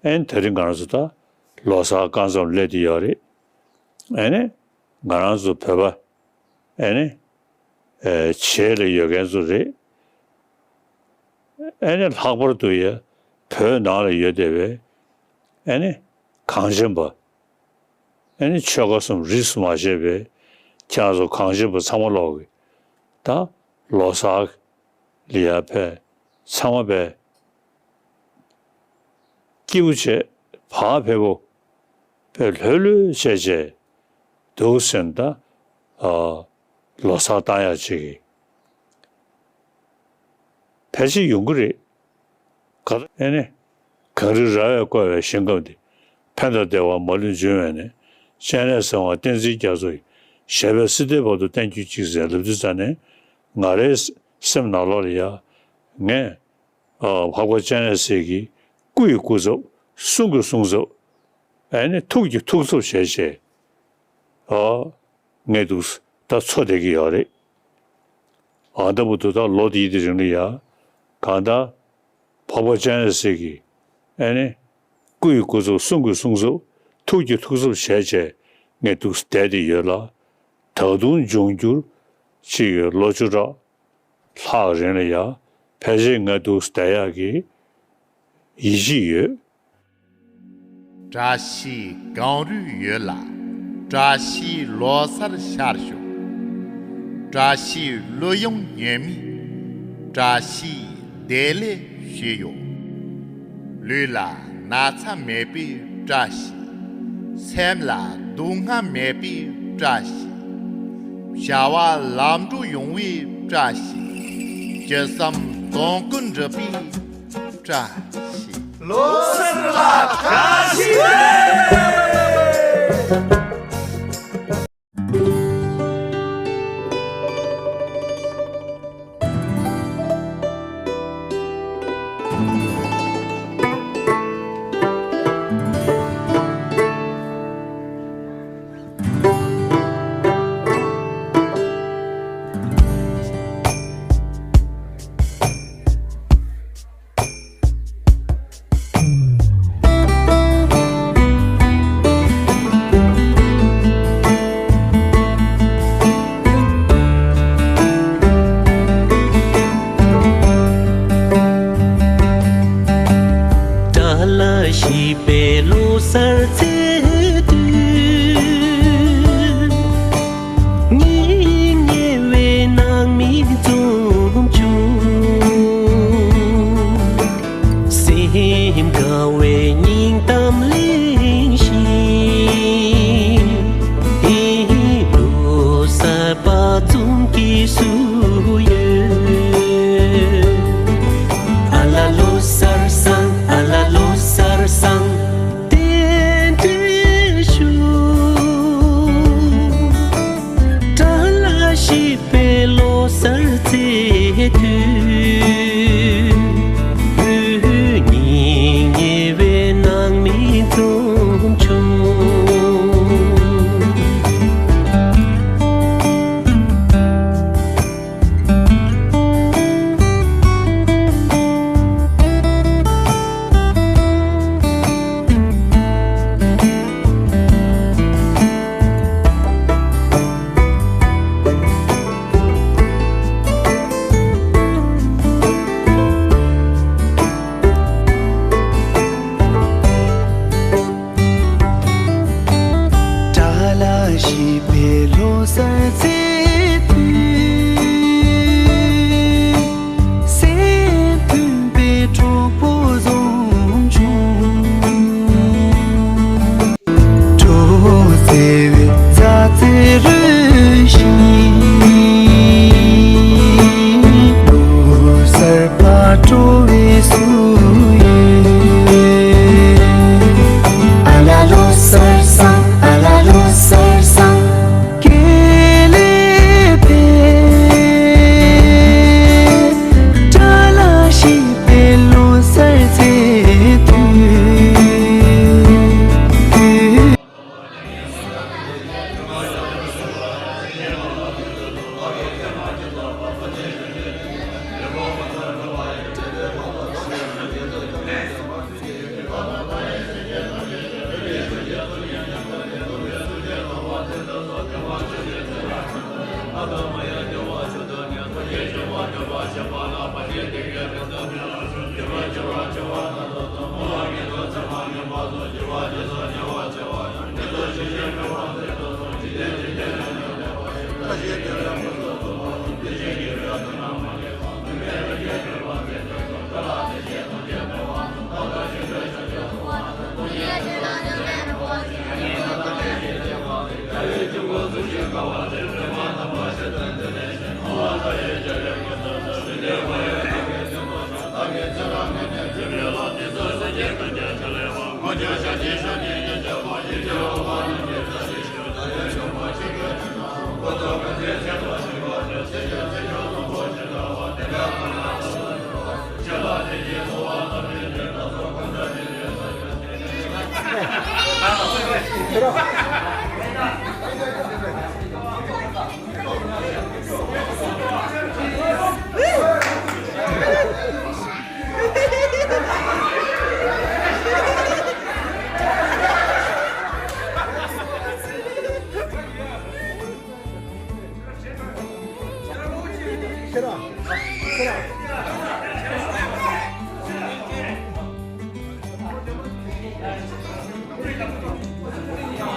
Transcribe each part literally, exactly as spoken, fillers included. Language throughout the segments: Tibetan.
ཨེ་ནི་དེ་རིང་ང་རང་ཚོ་ད་ལོ་གསར་རྐང་ཙམ་སླེབས་བསྡད་ཡོད་རེད། ཨེ་ནི་ང་རང་ཚོ་བོད་པ་ཨེ་ནི་ཨེ་བྱེས་ལ་ཡོད་མཁན་ཚོ་རེད། ཨེ་ནི་ལྷག་པར་དུ་ཡ་བོད་ནང་ལ་ཡོད་བསྡད་པའི་ཨེ་ནི་གངས་ཅན་པ། ཨེ་ནི་ཆོལ་ཁ་གསུམ་རིས་སུ་མ་ཆད་པའི་ཁྱེད་རང་ཚོ་གངས་ཅན་པ་ཚང་མ་ལོག་གི་ད་ལོ་གསར་ལ་ཡར་ཕེབས། ཚང་མ་ཕེབས། སྐྱིད་པོ་བྱས། བག་ཕེབས་པོ་ཕེབས། ལྷོད་ལྷོད་བྱས་བྱས་འདུག་ཟེར་ན་ད་ཨ་ལོ་གསར་བཏང་ཡག་ཅིག་གི་ཕལ་ཆེར་ཡོང་གི་རེད། ག་ཨེ་ནི། གངས་རི་ར་བས་བསྐོར་བའི་ཞིང་ཁམས་འདི། ཕན་དང་བདེ་བ་མ་ལུས་འབྱུང་བའི་གནས། སྤྱན་རས་གཟིགས་དབང་བསྟན་འཛིན་རྒྱ་མཚོ་ཡི། ཞབས་པད་སྲིད་མཐའི་བར་དུ་བརྟན་གྱུར་ཅིག་ཟེར་ལབ་དུས་ཙ་ནས་ང་རའི་སེམས་ནང་ལོགས་ལ་ཡ། ངས་ཨ་འཕགས་པ་སྤྱན་རས་གཟིགས་ཀྱི་སྐུ་ཡི་སྐུ་ཚབ། གསུང་གི་གསུང་ཚབ། ཨེ་ནི་ཐུགས་ཀྱི་ཐུགས་ཚབ་བྱས་བྱས། ཨ། ངས་འདུག་ད་འཚོ་བསྡད་ཀྱི་ཡོད་རེད། ཨ་ད་བར་དུ་ད་ལོ་འདིའི་དེ་རིང་ལ་ཡ། གང་ལྟར་འཕགས་པ་སྤྱན་རས་གཟིགས་ཀྱི་ཨེ་ནི་སྐུ་ཡི་སྐུ་ཚབ། གསུང་གི་གསུང་ཚབ། ཐུགས་ཀྱི་ཐུགས་ཚབ་བྱས་བྱས་ངས་འདུག་བསྡད་དེ་ཡོད་ལ། ད་དུང་འབྱུང་འགྱུར་ཅིག་ཡོད་ལོ་བཅུ་ཕྲག་ལྷག་རིང་ལ་ཡ་ཕལ་ཆེར་ང་འདུག་བསྡད་ཡག་གི་ཡིད་ཆེས་ཡོད། བཀྲ་ཤིས་གངས་རིའི་ཡུལ་ལ། བཀྲ་ཤིས་ལོ་གསར་ཤར་བྱུང་། བཀྲ་ཤིས་གླུ་དབྱངས་ཉི་མས། བཀྲ་ཤིས་བདེ་ལེགས་ཞུས་ཡོད། ལུས་ལ་ན་ཚ་མེད་པའི་བཀྲ་ཤིས། སེམས་ལ་སྡུག་བསྔལ་མེད་པའི་བཀྲ་ཤིས། བྱ་བ་ལམ་འགྲོ་ཡོང་བའི་བཀྲ་ཤིས། ཅི་བསམ་དོན་ཀུན་འགྲུབ་པའི་བཀྲ་ཤིས། ལོ་གསར་ལ་བཀྲ་ཤིས་བདེ་ལེགས། དགྲ་ལ་ཞིག་པའི་ལོ་གསར་ཚེས་དུས། སྙིང་ཉེ་བའི་ནང་མི་འཛོམས་བྱུང་། སེམས་དགའ་བའི་སྙིང་གཏམ་གླེང་བཞིན། ལོ་གསར་པ་འཛོམས་སྐྱིད་སུ་ཡོད། ཨ་ལ་ལོ་གསར་བཟང་། ཨ་ལ་ལོ་གསར་བཟང་། རྟེན་འབྲེལ་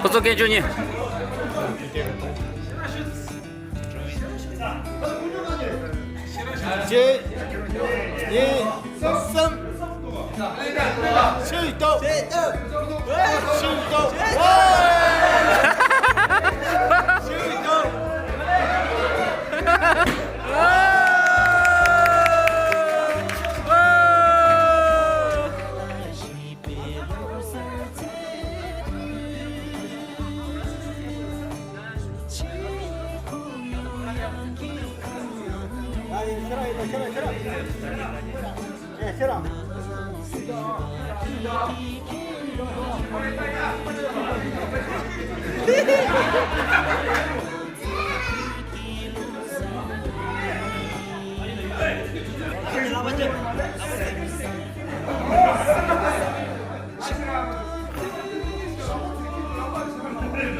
ཁོ་ཚོ་སྐད་ཅོར་གཉིས། གཅིག་གཉིས། གསུམ། ཕྱི་ལྟོ། ཕྱི་ལྟོ། ཕྱི་ལྟོ།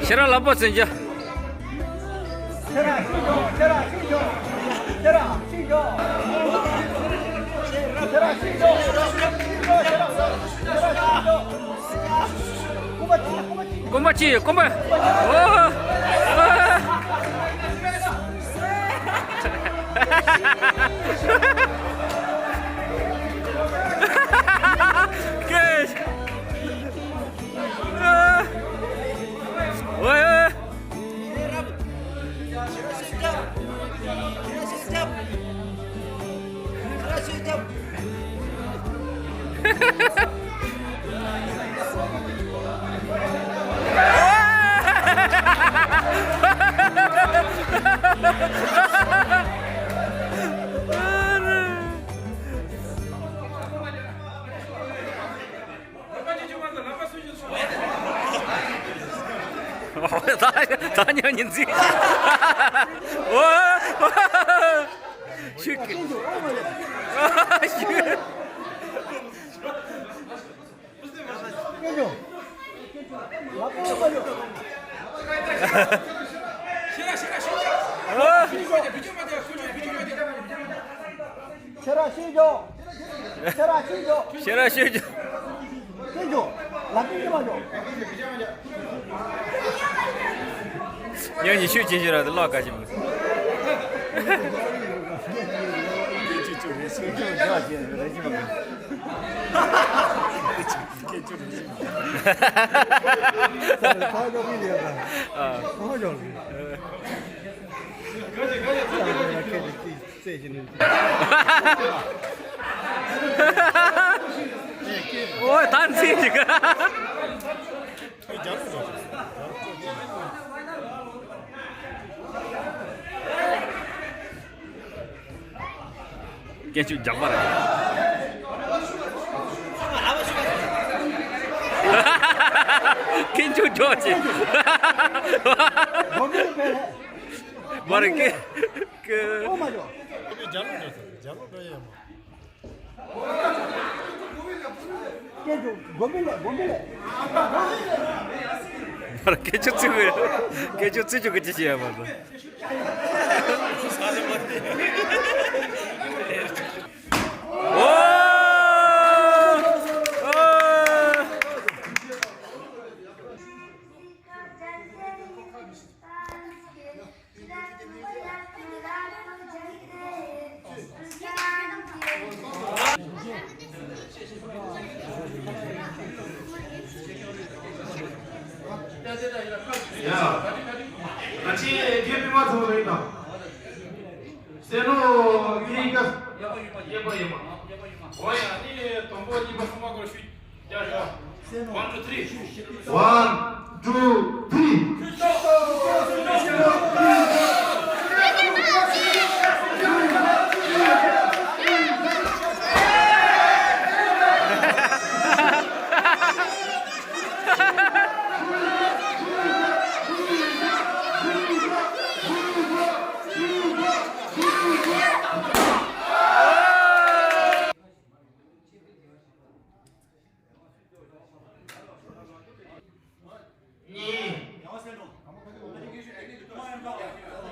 ཤེས་རབ་ལག་པ་འཛིན་རྒྱུ། རྐང་པ་གཅིག་རྐང་པ། ཨོ། ཨོ། ད་ད་ཉོ་ཉིན་ཚིག་ཨོ། ཤུགས། ཤུགས། ཁྱེད་རང་ཤེས་རྒྱུ། ཁྱེད་རང་ཤེས་རྒྱུ། ཁྱེད་རང་ཤེས་རྒྱུ། ཤེས་རྒྱུ། ལབ་ཀྱི་མ་རྒྱུ། ཉོ་ཉི་ཤུ་ཅན་ཤེས་ར་དེ་ལོག་ག་ཞིམ། ཨོ་ད་འཛིན་ཅིག་སྐད་ཅིག་རྒྱག་པ་རེད། སྐད་ཅིག་རྒྱག་ཅིག་མ་རེད་ཀི་ཀི། སྐད་ཅིག་དགོན་པའི་ལས་དགོན་པའི་ལས། མ་རེད་སྐད་ཅིག་ཚིག་གི་སྐད་ཅིག་ཚིག་ཅིག་གི་ཅི་བྱེད་ཡ་མ་རེད། ཨོ། ཨོ། ཡ། ང་ཚོའི་རྒན་པད་མ་ཚོ་རེད་དམ། སེམས་ནོར་གྱི་ཀ་ཡེ་པ་ཡེ་མ། འོ་ཡ་ནི་དང་པོ་གཉིས་པ་གསུམ་པ་སྐོར་ཞུས། ཡ་ཡ། One, two, three. One, two, three.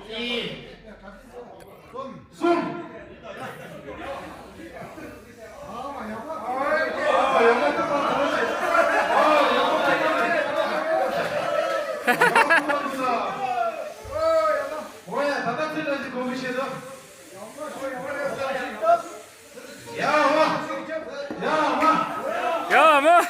གཉིས། གཉིས། གསུམ། འོ་ཡ། ད་ལྟ་ཚེ་ལ་ཞིག་དགོངས་པའི་ཆེད་དུ། ཡ་མ། ཡ་མ། ཡ་མ།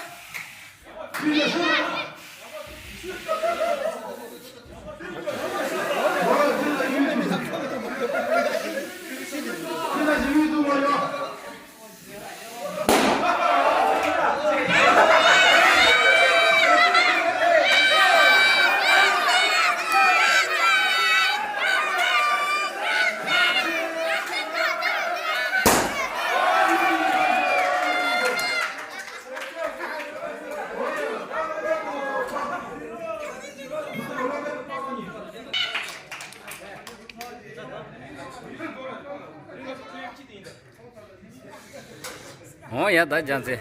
འོ་ཡ། ད་རྒྱལ་མཚན།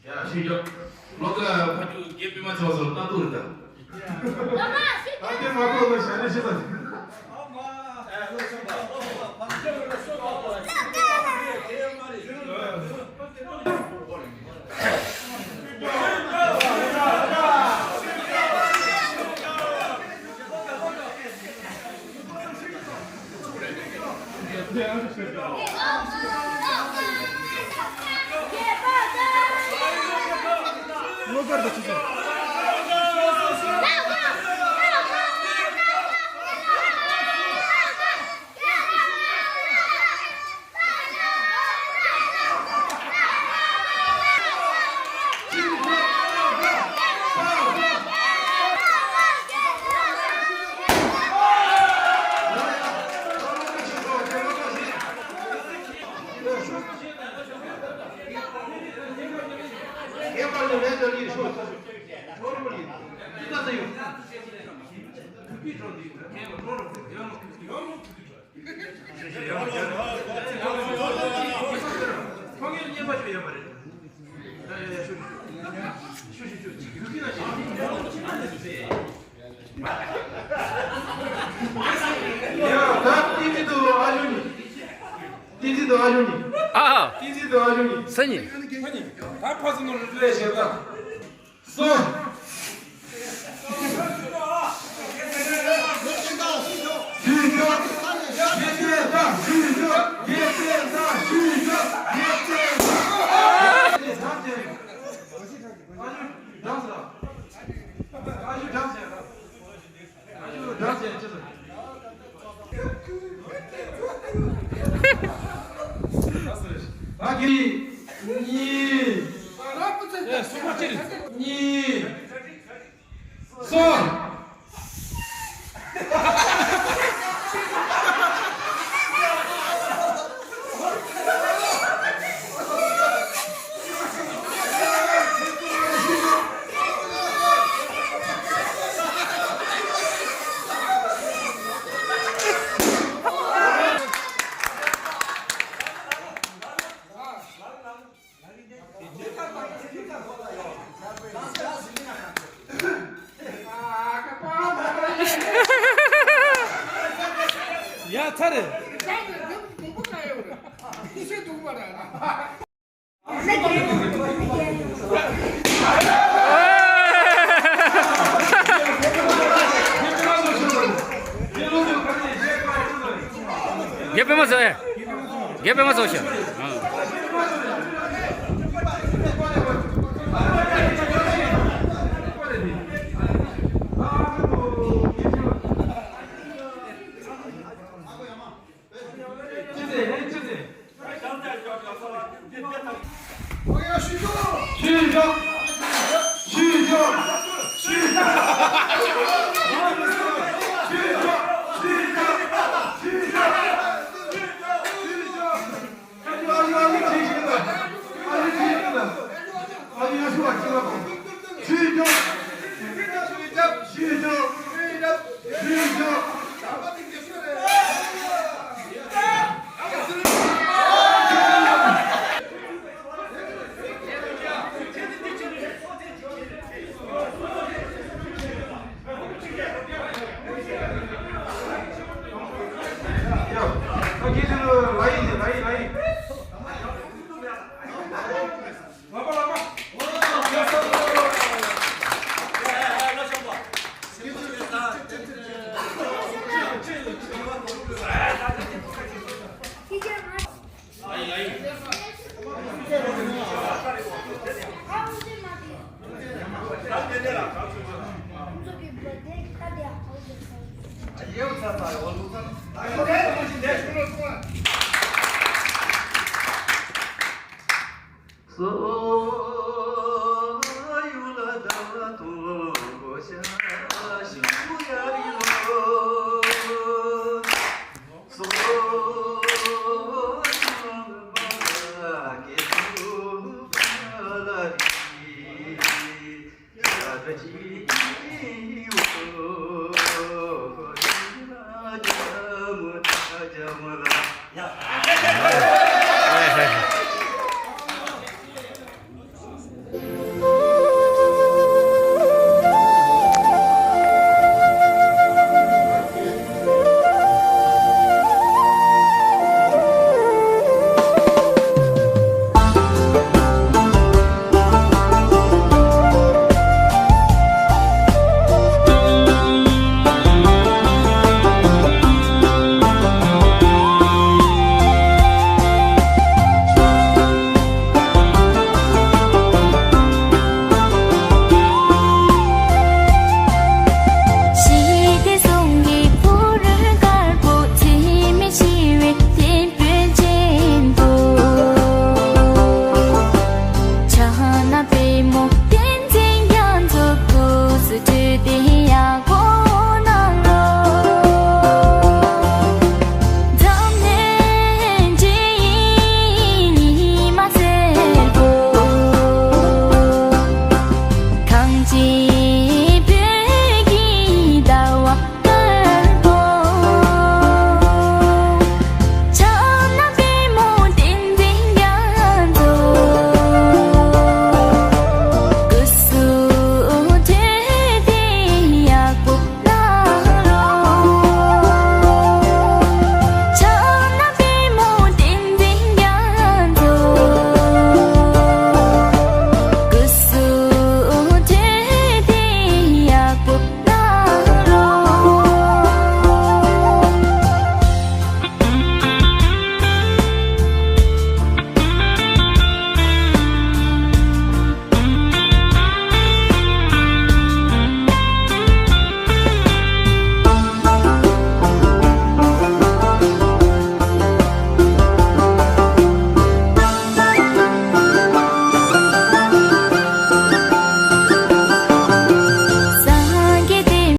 ཡ། ཤེས་རྒྱོབ། ལོ་ཀ་ཕ་ཅུ་རྒན་པད་མ་ཆགས་སོང་། ལྟ་ཐུབ་རེད་ད། ད་དེ་མ་གཏོགས་ལ་ཞལ་ནས་ཤེས་ད། ཡ། ད་བསྟན་འཛིན་དང་ཨ་ལུ་གཉིས། བསྟན་འཛིན་དང་ཨ་ལུ་གཉིས། ཨ། བསྟན་འཛིན་དང་ཨ་ལུ་གཉིས། སུ་གཉིས། ད་ཕ་སུ་ནོར་ལུས་ལས་བྱེད་ད། སོ། གཉིས། གཉིས། གསུམ། ཚར་རེད། ཚར་རེད། དེ་མང་པོ་ཚར་ཡོད་རེད། ཁྱི་སེ་འདུག་པ་ར། རྒྱལ་པོ་མ་ཟོ་ཨེ། རྒྱལ་པོ་མ་ཟོ་ཤ།